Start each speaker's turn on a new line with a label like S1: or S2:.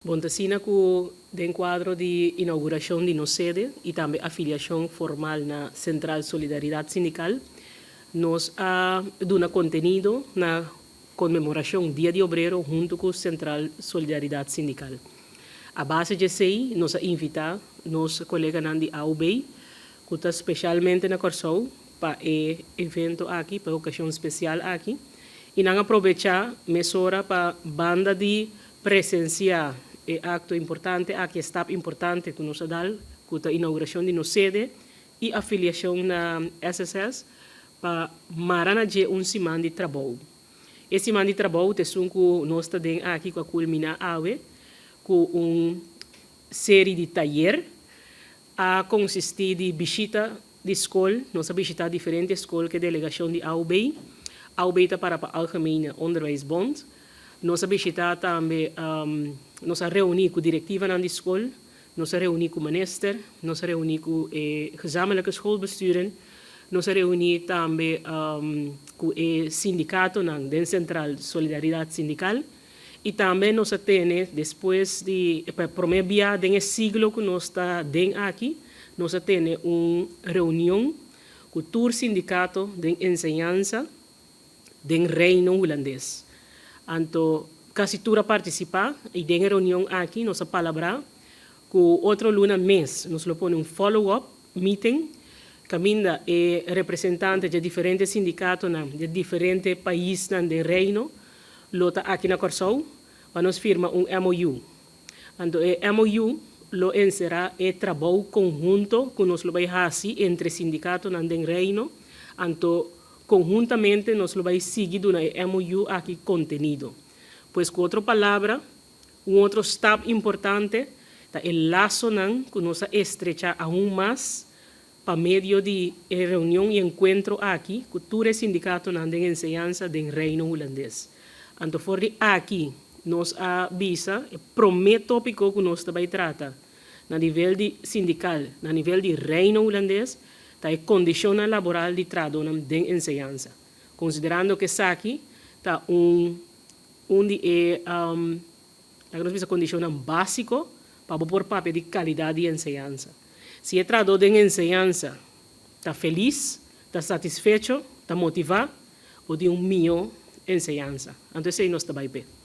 S1: Bon ta asina ku den kuadro di inaugurashon di nos sede i tambe afiliashon formal na Sentral Solidaridat Sindikal, nos a duna kontenido na konmemorashon Dia di Obrero huntu ku Sentral Solidaridat Sindikal. A base dje esei nos a invitá nos koleganan di AOB ku ta speshalmente na Kòrsou pa e evento aki, pa e okashon spesial aki, i nan a probechá mesora pa banda di presensiá e akto importante aki, e stap importante ku nos a dal, ku ta inaugurashon di nos sede i afiliashon na SSS, pa mara na dje un siman di trabou. E siman di trabou ta esun ku nos ta den aki ku a kulminá awe ku un seri di tayer. A konsistí di bishita di skol, nos a bishitá diferente skol ku e delegashon di AOB. AOB ta para pa Algemene Onderwijsbond. Nos a bishitá tambe, nos a reuní ku direktivanan di skol, nos a reuní ku minister, nos a reuní ku e gezamenlijke schoolbesturen, nos a reuní tambe ku e sindikatonan den Sentral Solidaridat Sindikal. I tambe nos a tene despues di pa e promé bia den e siglo ku nos ta den aki, nos a tene un reunion ku tur sindikato den enseñansa den Reino Hulandes. Anto kasi tur a partisipá i den e reunion aki nos a palabrá ku otro luna mes nos lo pone un follow up meeting kaminda e representante dje diferente sindikatonan dje diferente paisnan den Reino lo ta aki na Kòrsou pa nos firma un MOU. Anto e MOU lo enserá e trabou konhunto ku nos lo bai hasi entre sindikatonan den Reino, anto konhuntamente nos lo bai sigui duna e MOU aki kontenido. Pues ku otro palabra, un otro stap importante ta e lasonan ku nos a estrechá aun mas Pa medio di e reunion i enkuentro aki ku tur e sindikatonan den enseñansa den Reino Hulandes. Anto for di aki nos a bisa e promé tópiko ku nos ta bai trata na nivel di sindikal, na nivel di Reino Hulandes, ta e kondishonnan laboral di trahadónan den enseñansa. Konsiderando ku esaki ta un un di e Laga nos bisa kondishonnan básiko pa bo por papia di kalidat di enseñansa. Si e trahadó den enseñansa ta felis, ta satisfecho, ta motivá, bo tin un mihó enseñansa. Anto esei nos ta bai p'e.